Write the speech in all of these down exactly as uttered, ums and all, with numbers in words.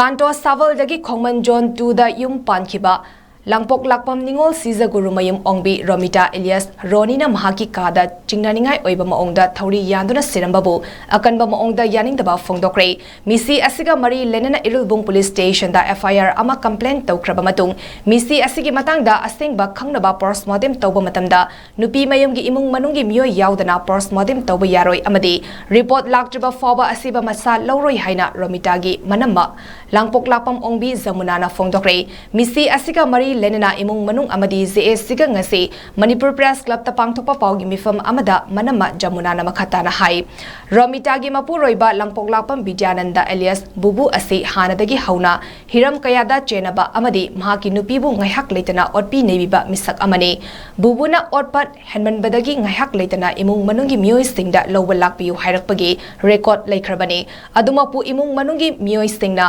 ꯀꯥꯟꯇꯣ ꯁꯥꯕꯜꯗꯒꯤ ꯈꯣꯡꯃꯟ zone ꯇꯨꯗ ꯌꯨꯝ ꯄꯥꯟꯈꯤꯕ ꯂꯥꯡꯄꯣꯛ ꯂꯥꯛꯄꯝ ꯅꯤꯉꯣꯜ ꯁꯤꯖꯒꯨꯔꯨꯃꯌꯨꯝ ꯑꯣꯡꯕꯤ ꯔꯣꯃꯤꯇꯥ ꯏꯂꯤꯌꯥꯁ ꯔꯣꯅꯤꯅ ꯃꯍꯥꯛꯀꯤ ꯀꯥꯗ ꯆꯤꯡꯅꯅꯤꯡꯉꯥꯏ ꯑꯣꯏꯕ ꯃꯑꯣꯡꯗ ꯊꯧꯔꯤ ꯌꯥꯟꯗꯨꯅ ꯁꯤꯔꯝꯕꯕꯨ ꯑꯀꯟꯕ ꯃꯑꯣꯡꯗ ꯌꯥꯅꯤꯡꯗꯕ ꯐꯣꯡꯗꯣꯛꯈ꯭ꯔꯦ꯫ ꯃꯤꯁꯤ ꯑꯁꯤꯒ ꯃꯔꯤ ꯂꯩꯅꯅ ꯏꯔꯨꯜꯕꯨꯡ ꯄꯨꯂꯤꯁ ꯁ꯭ꯇꯦꯁꯟꯗ ꯑꯦꯐ ꯑꯥꯏ ꯑꯥꯔ ꯑꯃ ꯀꯝꯄ꯭ꯂꯦꯟ ꯇꯧꯈ꯭ꯔꯕ ꯃꯇꯨꯡ, ꯃꯤꯁꯤ ꯑꯁꯤꯒꯤ ꯃꯇꯥꯡꯗ ꯑꯁꯦꯡꯕ ꯈꯪꯅꯕ ꯄꯣꯁꯃꯣꯔꯇꯦꯝ ꯇꯧꯕ ꯃꯇꯝꯗ ꯅꯨꯄꯤ ꯃꯌꯨꯝꯒꯤ ꯏꯃꯨꯡ ꯃꯅꯨꯡꯒꯤ ꯃꯤꯑꯣꯏ ꯌꯥꯎꯗꯅ ꯄꯣꯁꯃꯣꯔꯇꯦꯝ ꯇꯧꯕ ꯌꯥꯔꯣꯏ ꯑꯃꯗꯤ ꯔꯤꯄꯣꯔꯠ ꯂꯥꯛꯇ꯭ꯔꯤꯕ ꯐꯥꯎꯕ ꯑꯁꯤꯕ ꯃꯁꯥ ꯂꯧꯔꯣꯏ ꯍꯥꯏꯅ ꯔꯣꯃꯤꯇꯥꯒꯤ ꯃꯅꯝꯃ ꯂꯥꯡꯄꯣꯛ ꯂꯥꯛꯄꯝ ꯑꯣꯡꯕꯤ ꯖꯃꯨꯅꯥꯅ ꯐꯣꯡꯗꯣꯛꯈ꯭ꯔꯦ꯫ ꯃꯤꯁꯤ ꯑꯁꯤꯒ ꯃꯔꯤ ꯂꯩꯅꯅ ꯏꯃꯨꯡ ꯃꯅꯨꯡ ꯑꯃꯗꯤ ꯖꯦ ꯑꯦ ꯁꯤꯒ ꯉꯁꯤ ꯃꯅꯤꯄꯨꯔ ꯄ꯭ꯔꯦꯁ ꯀ꯭ꯂꯕꯇ ꯄꯥꯡꯊꯣꯛꯄ ꯄꯥꯎꯒꯤ ꯃꯤꯐꯝ ꯑꯃꯗ ꯃꯅꯝꯃ ꯖꯃꯨꯅꯥꯅ ꯃꯈꯥ ꯇꯥꯅ ꯍꯥꯏ, ꯔꯣꯃꯤꯇꯥꯒꯤ ꯃꯄꯨꯔꯣꯏꯕ ꯂꯥꯡꯄꯣꯛ ꯂꯥꯛꯄꯝ ꯕꯤꯗ꯭ꯌꯥꯅꯟꯗ ꯑꯦꯂꯤꯌꯥꯁ ꯕꯨꯕꯨ ꯑꯁꯤ ꯍꯥꯟꯅꯗꯒꯤ ꯍꯧꯅ ꯍꯤꯔꯝ ꯀꯌꯥꯗ ꯆꯦꯟꯅꯕ ꯑꯃꯗꯤ ꯃꯍꯥꯛꯀꯤ ꯅꯨꯄꯤꯕꯨ ꯉꯥꯏꯍꯥꯛ ꯂꯩꯇꯅ ꯑꯣꯠꯄꯤ ꯅꯩꯕꯤꯕ ꯃꯤꯁꯛ ꯑꯃꯅꯤ꯫ ꯕꯨꯕꯨꯅ ꯑꯣꯠꯄ ꯍꯦꯟꯃꯟꯕꯗꯒꯤ ꯉꯥꯏꯍꯥꯛ ꯂꯩꯇꯅ ꯏꯃꯨꯡ ꯃꯅꯨꯡꯒꯤ ꯃꯤꯑꯣꯏꯁꯤꯡꯗ ꯂꯧꯕ ꯂꯥꯛꯄꯤꯌꯨ ꯍꯥꯏꯔꯛꯄꯒꯤ ꯔꯦꯀꯣꯔꯗ ꯂꯩꯈ꯭ꯔꯕꯅꯤ꯫ ꯑꯗꯨꯃꯛꯄꯨ ꯏꯃꯨꯡ ꯃꯅꯨꯡꯒꯤ ꯃꯤꯑꯣꯏꯁꯤꯡꯅ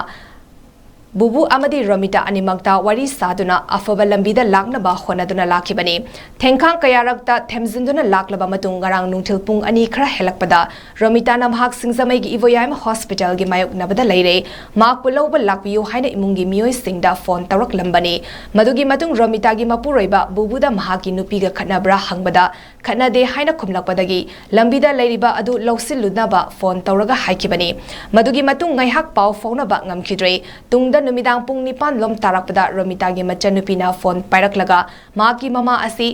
ꯕꯨꯕꯨ ꯑꯃꯗꯤ ꯔꯣꯃꯤꯇꯥ ꯑꯅꯤꯃꯛꯇ ꯋꯥꯔꯤ ꯁꯥꯗꯨꯅ ꯑꯐꯕ ꯂꯝꯕꯤꯗ ꯂꯥꯛꯅꯕ ꯍꯣꯠꯅꯗꯨꯅ ꯂꯥꯛꯈꯤꯕꯅꯤ꯫ ꯊꯦꯡꯈꯥꯡ ꯀꯌꯥꯔꯛꯇ ꯊꯦꯝꯖꯤꯟꯗꯨꯅ ꯂꯥꯛꯂꯕ ꯃꯇꯨꯡ ꯉꯔꯥꯡ ꯅꯨꯡꯊꯤꯜ ꯄꯨꯡ ꯑꯅꯤ ꯈꯔ ꯍꯦꯜꯂꯛꯄꯗ ꯔꯣꯃꯤꯇꯥꯅ ꯃꯍꯥꯛ ꯁꯤꯡꯖꯃꯩꯒꯤ ꯏꯕꯣꯌꯥꯏꯃ ꯍꯣꯁꯄꯤꯇꯥꯜꯒꯤ ꯃꯥꯌꯣꯛꯅꯕꯗ ꯂꯩꯔꯦ꯫ ꯃꯍꯥꯛꯄꯨ ꯂꯧꯕ ꯂꯥꯛꯄꯤꯌꯨ ꯍꯥꯏꯅ ꯏꯃꯨꯡꯒꯤ ꯃꯤꯑꯣꯏꯁꯤꯡꯗ ꯐꯣꯟ ꯇꯧꯔꯛꯂꯝꯕꯅꯤ꯫ ꯃꯗꯨꯒꯤ ꯃꯇꯨꯡ ꯔꯣꯃꯤꯇꯥꯒꯤ ꯃꯄꯨꯔꯣꯏꯕ ꯕꯨꯕꯨꯗ ꯃꯍꯥꯛꯀꯤ ꯅꯨꯄꯤꯒ ꯈꯠꯅꯕ꯭ꯔꯥ ꯍꯪꯕꯗ ꯈꯠꯅꯗꯦ ꯍꯥꯏꯅ ꯈꯨꯝꯂꯛꯄꯗꯒꯤ ꯂꯝꯕꯤꯗ ꯂꯩꯔꯤꯕ ꯑꯗꯨ ꯂꯧꯁꯤꯜꯂꯨꯅꯕ ꯐꯣꯟ ꯇꯧꯔꯒ ꯍꯥꯏꯈꯤꯕꯅꯤ꯫ ꯃꯗꯨꯒꯤ ꯃꯇꯨꯡ ꯉꯥꯏꯍꯥꯛ ꯄꯥꯎ ꯐꯥꯎꯅꯕ ꯉꯝꯈꯤꯗ꯭ꯔꯦ꯫ ꯇꯨꯡꯗ ꯅꯨꯃꯤꯗꯥꯡ ꯄꯨꯡ ꯅꯤꯄꯥꯟ ꯂꯣꯝ ꯇꯥꯔꯛꯄꯗ ꯔꯣꯃꯤꯇꯥꯒꯤ ꯃꯆꯟꯅꯨꯄꯤꯅ ꯐꯣꯟ ꯄꯥꯏꯔꯛꯂꯒ ꯃꯍꯥꯛꯀꯤ ꯃꯃꯥ ꯑꯁꯤ,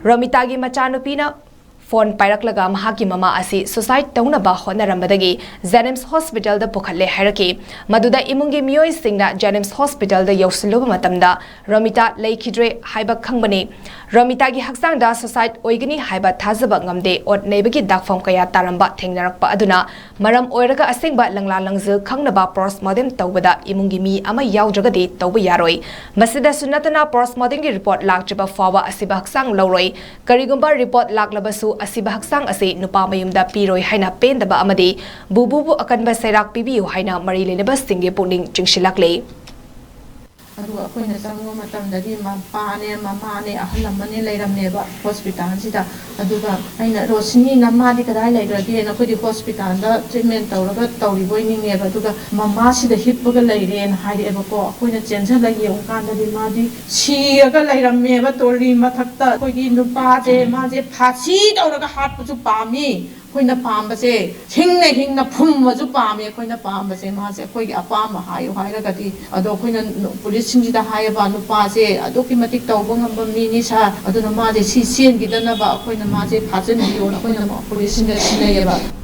ꯔꯣꯃꯤꯇꯥꯒꯤ ꯃꯆꯥꯅꯨꯄꯤꯅ ꯐꯣꯟ ꯄꯥꯏꯔꯛꯂꯒ ꯃꯍꯥꯛꯀꯤ ꯃꯃꯥ ꯑꯁꯤ ꯁꯨꯁꯥꯏꯗ ꯇꯧꯅꯕ ꯍꯣꯠꯅꯔꯝꯕꯗꯒꯤ ꯖꯦꯅꯤꯝꯁ ꯍꯣꯁꯄꯤꯇꯥꯜꯗ ꯄꯨꯈꯠꯂꯦ ꯍꯥꯏꯔꯛꯈꯤ꯫ ꯃꯗꯨꯗ ꯏꯃꯨꯡꯒꯤ ꯃꯤꯑꯣꯏꯁꯤꯡꯅ ꯖꯦꯅꯤꯝꯁ ꯍꯣꯁꯄꯤꯇꯥꯜꯗ ꯌꯧꯁꯤꯜꯂꯨꯕ ꯃꯇꯝꯗ ꯔꯣꯃꯤꯇꯥ ꯂꯩꯈꯤꯗ꯭ꯔꯦ ꯍꯥꯏꯕ ꯈꯪꯕꯅꯤ꯫ ꯔꯣꯃꯤꯇꯥꯒꯤ ꯍꯛꯆꯥꯡꯗ ꯁꯨꯁꯥꯏꯗ ꯑꯣꯏꯒꯅꯤ ꯍꯥꯏꯕ ꯊꯥꯖꯕ ꯉꯝꯗꯦ꯫ ꯑꯣꯠ ꯅꯩꯕꯒꯤ ꯗꯥꯛꯐꯝ ꯀꯌꯥ ꯇꯥꯔꯝꯕ ꯊꯦꯡꯅꯔꯛꯄ ꯑꯗꯨꯅ ꯃꯔꯝ ꯑꯣꯏꯔꯒ ꯑꯁꯦꯡꯕ ꯂꯪꯂꯥ ꯂꯪꯖꯤꯜ ꯈꯪꯅꯕ ꯄꯣꯁꯃꯣꯔꯇꯦꯝ ꯇꯧꯕꯗ ꯏꯃꯨꯡꯒꯤ ꯃꯤ ꯑꯃ ꯌꯥꯎꯗ꯭ꯔꯒꯗꯤ ꯇꯧꯕ ꯌꯥꯔꯣꯏ꯫ ꯃꯁꯤꯗꯁꯨ ꯅꯠꯇꯅ ꯄꯣꯁꯃꯣꯔꯇꯦꯝꯒꯤ ꯔꯤꯄꯣꯔꯠ ꯂꯥꯛꯇ꯭ꯔꯤꯕ ꯐꯥꯎꯕ ꯑꯁꯤꯕ ꯍꯛꯆꯥꯡ ꯂꯧꯔꯣꯏ꯫ ꯀꯔꯤꯒꯨꯝꯕ ꯔꯤꯄꯣꯔꯠ ꯂꯥꯛꯂꯕꯁꯨ ꯑꯁꯤꯕ ꯍꯛꯆꯥꯡ ꯑꯁꯤ ꯅꯨꯄꯥ ꯃꯌꯨꯝꯗ ꯄꯤꯔꯣꯏ ꯍꯥꯏꯅ ꯄꯦꯟꯗꯕ ꯑꯃꯗꯤ ꯕꯨꯕꯨꯕꯨ ꯑꯀꯟꯕ ꯆꯩꯔꯥꯛ ꯄꯤꯕꯤꯌꯨ ꯍꯥꯏꯅ ꯃꯔꯤ ꯂꯩꯅꯕꯁꯤꯡꯒꯤ ꯄꯨꯛꯅꯤꯡ ꯆꯤꯡꯁꯤꯜꯂꯛꯂꯤ꯫ ꯑꯗꯨꯒ ꯑꯩꯈꯣꯏꯅ ꯆꯪꯕ ꯃꯇꯝꯗꯗꯤ ꯃꯄꯥꯅꯦ, ꯃꯃꯥꯅꯦ, ꯑꯍꯜ ꯑꯃꯅꯦ ꯂꯩꯔꯝꯃꯦꯕ ꯍꯣꯁꯄꯤꯇꯥꯜꯁꯤꯗ꯫ ꯑꯗꯨꯒ ꯑꯩꯅ, "ꯔꯣꯁꯤꯅꯤ, ꯅꯃꯥꯗꯤ ꯀꯗꯥꯏ ꯂꯩꯈ꯭ꯔꯒꯦꯅ?" ꯑꯩꯈꯣꯏꯗꯤ ꯍꯣꯁꯄꯤꯇꯥꯜꯗ ꯇ꯭ꯔꯤꯠꯃꯦꯟ ꯇꯧꯔꯒ ꯇꯧꯔꯤꯕꯣꯏ ꯅꯤꯡꯉꯦꯕ꯫ ꯑꯗꯨꯒ, "ꯃꯃꯥꯁꯤꯗ ꯍꯤꯞꯄꯒ ꯂꯩꯔꯦꯅ" ꯍꯥꯏꯔꯛꯑꯦꯕꯀꯣ꯫ ꯑꯩꯈꯣꯏꯅ ꯆꯦꯟꯁꯤꯜꯂꯒ ꯌꯦꯡꯉꯨꯀꯥꯟꯗꯗꯤ ꯃꯥꯗꯤ ꯁꯤꯔꯒ ꯂꯩꯔꯝꯃꯦꯕ꯫ ꯇꯣꯔꯤ ꯃꯊꯛꯇ ꯑꯩꯈꯣꯏꯒꯤ ꯅꯨꯄꯥꯁꯦ, ꯃꯥꯁꯦ ꯐꯥꯁꯤ ꯇꯧꯔꯒ ꯍꯥꯠꯄꯁꯨ ꯄꯥꯝꯃꯤ꯫ ꯑꯩꯈꯣꯏꯅ ꯄꯥꯝꯕꯁꯦ, ꯍꯤꯡꯅ ꯍꯤꯡꯅ ꯐꯨꯝꯕꯁꯨ ꯄꯥꯝꯃꯦ꯫ ꯑꯩꯈꯣꯏꯅ ꯄꯥꯝꯕꯁꯦ, ꯃꯥꯁꯦ ꯑꯩꯈꯣꯏꯒꯤ ꯑꯄꯥꯝꯕ ꯍꯥꯏꯌꯨ ꯍꯥꯏꯔꯒꯗꯤ, ꯑꯗꯣ ꯑꯩꯈꯣꯏꯅ ꯄꯨꯂꯤꯁꯁꯤꯡꯁꯤꯗ ꯍꯥꯏꯌꯦꯕ, "ꯅꯨꯄꯥꯁꯦ ꯑꯗꯨꯛꯀꯤ ꯃꯇꯤꯛ ꯇꯧꯕ ꯉꯝꯕ ꯃꯤꯅꯤ ꯁꯥꯔ, ꯑꯗꯨꯅ ꯃꯥꯁꯦ ꯁꯤ ꯆꯦꯟꯈꯤꯗꯅꯕ ꯑꯩꯈꯣꯏꯅ ꯃꯥꯁꯦ ꯐꯥꯖꯤꯟꯕꯤꯌꯣꯅ" ꯑꯩꯈꯣꯏꯅ ꯄꯨꯂꯤꯁꯁꯤꯡꯗ ꯁꯤꯟꯅꯩꯌꯦꯕ꯫